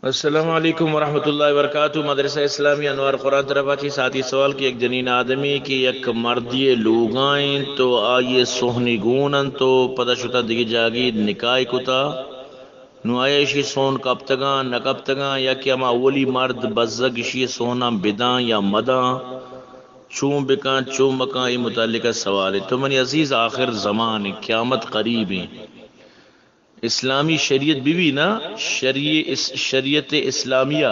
السلام علیکم ورحمۃ اللہ وبرکاتہ۔ مدرسہ اسلامی انوار قرآن طرف ءَ چہ ساتھی سوال کہ یک جنین آدمی کہ یک مردی لوگائیں تو آئی سہنی گون انت تو پدا شتا دگہ جاگی نکاح کتا، نو آیا اشی سہن کپتگاں نہ کپتگاں یا کہ ہما اولی مرد بزگ اشی سہناں بداں یا مداں، چون بکاں چون مکاں، اے متعلقہ سوال ہے۔ تو منی عزیز، آخر زمان ہے، قیامت قریب ہے۔ اسلامی شریعت بہ بی نا، شریع-، اس-، شریعت اسلامیہ،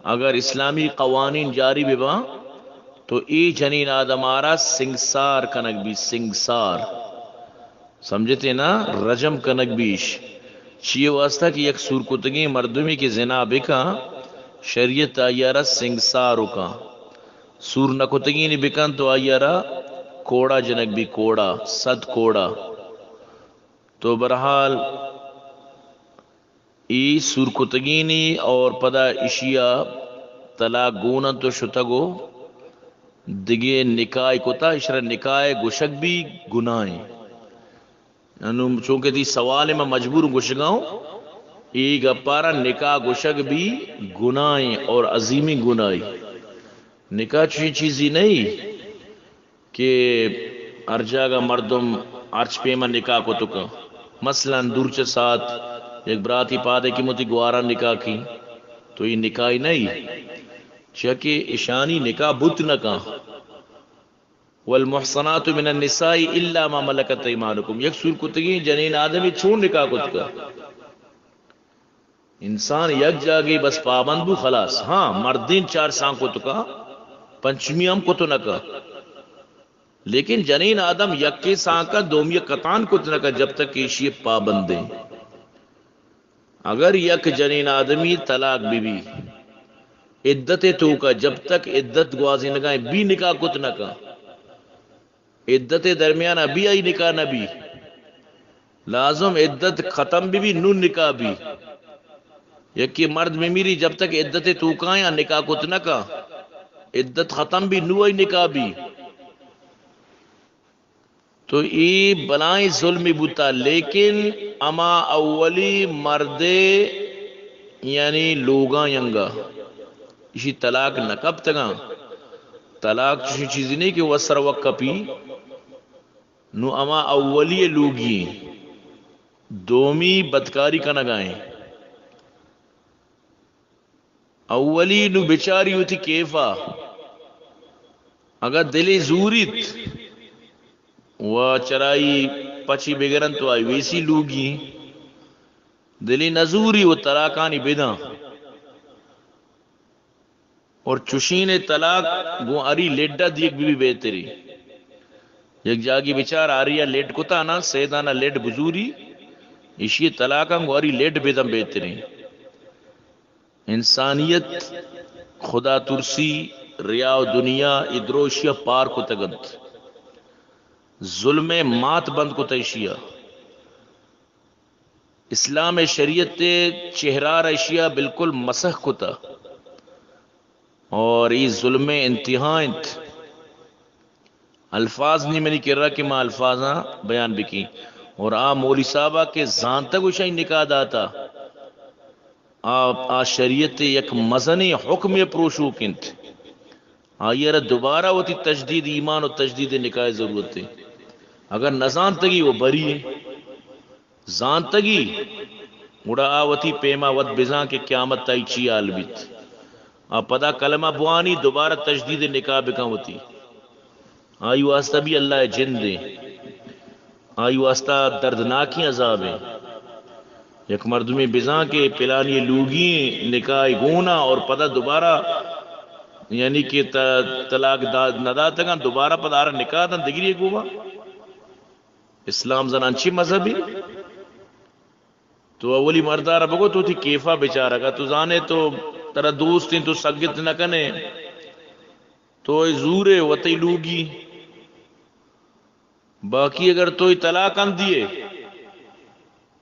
اگر اسلامی قوانین جاری بہ باں تو اے جنین آدم آرا سنگسار کنگ بی، سنگسار، سمجھتے نا، رجم کنگ بیش۔ چیئے واسطہ کہ یک سور کتگیں مردمی کہ زنا بکاں، شریعت آئی آرا سنگسار کاں، سور نہ کتگینی بکاں تو آئی آرا کوڑا جنگ بی، کوڑا، صد کوڑا۔ تو بہرحال اے سور کتگینی اور پدا اشیا طلاق گون انت و شتگ و دگہ نکاح کتا، اشرا نکاح گوشگ بی گناہیں۔ انو چونکہ تی سوال ما مجبور گوشگاؤں، اے گپارا نکاح گوشگ بی گناہیں اور عظیمی گناہی۔ نکاح چوشیں چیزی نہیں کہ ہر جاگہ مردم ہرچ پیما نکاح کتکاں۔ مثلاً دور چہ سات یک براتی پادے کہ متی گوارا نکاح کی، تو یہ نکاح نہیں، چیا کہ اشانی نکاح بوت نہ کاں۔ والمحصنات من النساء الا ما ملکت ایمانکم، یک سور کتگیں جنین آدمی چون نکاح کتکا؟ انسان یک جاگے بس پابند بو، خلاص۔ ہاں، مردین چار سانگ کتکا، پنچمی ہم کت نہ کا، لیکن جنین آدم یکے سانگ کا، دومی کتان کت نہ کا، جب تک ایشی پابندیں۔ اگر یک جنین آدمی طلاق بی بی، عدت توکا، جب تک عدت گوازینگا بی نکاح کت نہ کا، عدت درمیان ابھی آئی نکاح نہ بی، لازم عدت ختم بی بی نون نکاح بی۔ یکی مرد بمیری جب تک عدت توکا یا نکاح کت نہ کا، عدت ختم بی نو آئی نکاح بی۔ تو ای بلائیں ظلمی بوتا، لیکن اما اولی مردے یعنی لوگاں ینگا اشی طلاق نہ کپتگاں۔ طلاق چشی چیزی نہیں کہ وسر وقت کپی۔ نو اما اولی لوگی ہیں، دومی بدکاری کنگائیں۔ اولی نو بچاری وتی کیفا، اگاں دلی زوریت و چرائی پچی بگرن تو آئی ویسی لوگی، دلی نزوری و طلاقانی بداں۔ اور چشین طلاق گوں اری لڈا دیگ بی بی بہتری۔ یک جاگی بچار آریا لڈ کتا نا، سیدانا لڈ بزوری، اشی طلاقاں گوں اری لڈ بداں بہتریں۔ انسانیت، خدا ترسی، ریا و دنیا ادروشیا پار کتگنت۔ ظلم مات بند کتا اشیا۔ اسلام شریعت چہرار اشیا بالکل مسخ کتا۔ اور ای ظلم انتہا انت۔ الفاظ نی منی کرا کہ ما الفاظاں بیان بکی۔ اور آ مولی صاحبہ کہ زانتگ و شاہی نکاح داتا، آ، آ شریعت یک مزنیں حکم پروشوک انت۔ آئی را دوبارہ وتی تجدید ایمان و تجدید نکاح ضرورت ہے۔ اگر نزانتگی و بری ہے، زانتگی، گڑا آ وتی پیما وت بزاں کہ قیامت تائی چی حال بیت۔ آ پدا کلمہ بوانی، دوبارہ تجدید نکاح بکن وتی۔ آئی واسطہ بھی اللہ جند دے۔ آئی واسطہ دردناکیں عذاب ہے۔ یک مردمی بزاں کہ پلانی لوگی نکاح گونا اور پدا دوبارہ یعنی کہ ت-، طلاق دا-، نہ داتگاں، دوبارہ پدا آرا نکاح دن دگری گوما۔ اسلام زنان چی مذہبی؟ تو اولی مردارا بگو تو تی کیفا بچارگا، تو زانے تو ترا دوستیں تو سگت نہ کنے، تو اے زورے وتی لوگی۔ باقی اگر تو اے طلاق ان دیے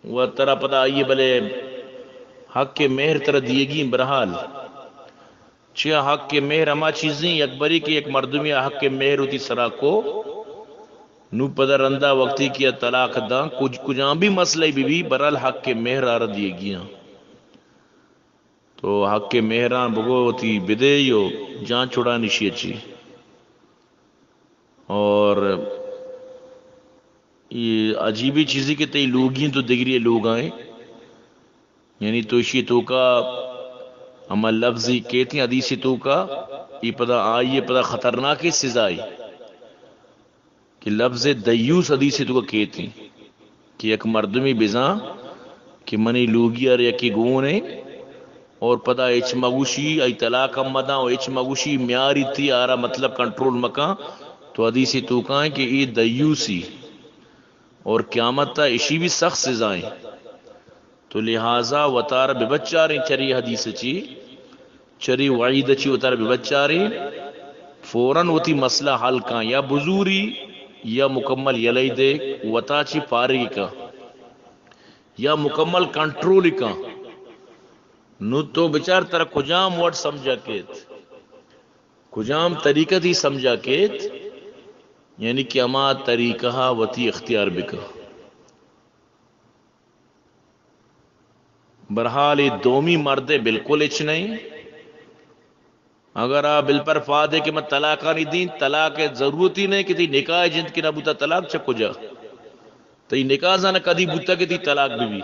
و ترا پدا آئیے بلے حق مہر ترا دیگی۔ برحال چیا حق مہر ہما چیزیں، یک بری کہ یک مردمی حق مہر ہوتی سرا کو، نو پدا رندا وقتی کہ طلاق داں، کج-، کجام بھی مسئلہ بی بی، برحال حق مہر آرا دیگی ہاں۔ تو حق مہران بگو وتی بدے و جان چھڑانی شی چی۔ اور یہ عجیبی چیزی کہ تئی لوگی تو دگری لوگ آئیں، یعنی تو اشی توکا ہما لفظی کیتی حدیثی توکا، یہ پدا آئیے پدا خطرناک سزائی کہ لفظ دیوس حدیثی توکا کیتی کہ یک مردمی بزاں کہ منی لوگی ار یکی گون ہے اور پدا اچ مگوشی، ای طلاق ہم مداں و اچ مگوشی، میاری تی آرا مطلب کنٹرول مکاں، تو حدیثی توکا ہیں کہ یہ دیوسی اور قیامت تا اشی بھی سخت سزائیں۔ تو لہذا وتارا ببچاریں چری حدیث چی، چری وعید چی وتارا ببچاریں، فوراً وتی مسئلہ حل کن، یا بزوری یا مکمل یلئی دے، وتا چی پارگی کن یا مکمل کنٹرول کن۔ نو تو بچار ترا کجام وڑ سمجھا کیت، کجام طریقہ تی سمجھا کیت، یعنی کہ ہما طریقہ وتی اختیار بکن۔ برحال اے دومی مردے بالکل اچ نہیں۔ اگر آ بل پر فادے کہ من طلاقانی دین، طلاق ضرورت ہی نہیں کہ تی نکاح جند کہ نہ بوتا طلاق چہ کجا؟ تی نکاح زانا کدی بوتا کہ تی طلاق بی بی؟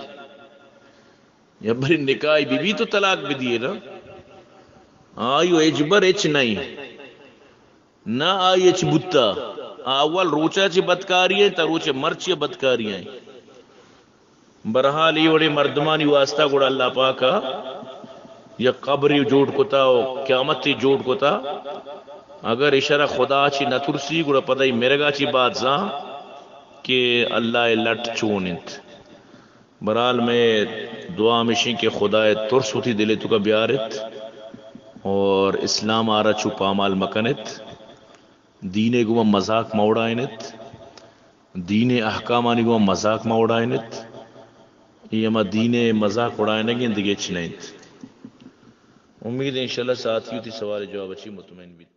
یا بری نکاح بی بی تو طلاق بی دیے نا؟ آئیو اجبر اچ نہیں۔ نہ آئی اچ بوتا۔ آ اول روچا چہ بدکاری ہیں، تا روچ مرچی بدکاری ہیں۔ برحال اے وڑے مردمانی واسطہ گڑا اللہ پاکا یک قبرے جوڑ کتا و قیامتے جوڑ کتا۔ اگر اشرا خدا چی نہ ترسی، گڑا پدا ای مرگا چی بات زان کہ اللہ اے لٹ چون انت۔ برحال میں دعا ہمیشیں کہ خدا اے ترس وتی دل توکا بیارت اور اسلام آرا چو پامال مکنت۔ دین ء گوما مذاق مہ اڑائینت، دین ء احکامانی گوما مذاق مہ اڑائینت۔ اے ہما دین ء مذاق اڑائینگ انت، دگہ ہچ نہ انت۔ امید انشاءاللہ ساتھی وتی سوال جواب چی مطمئن بیت۔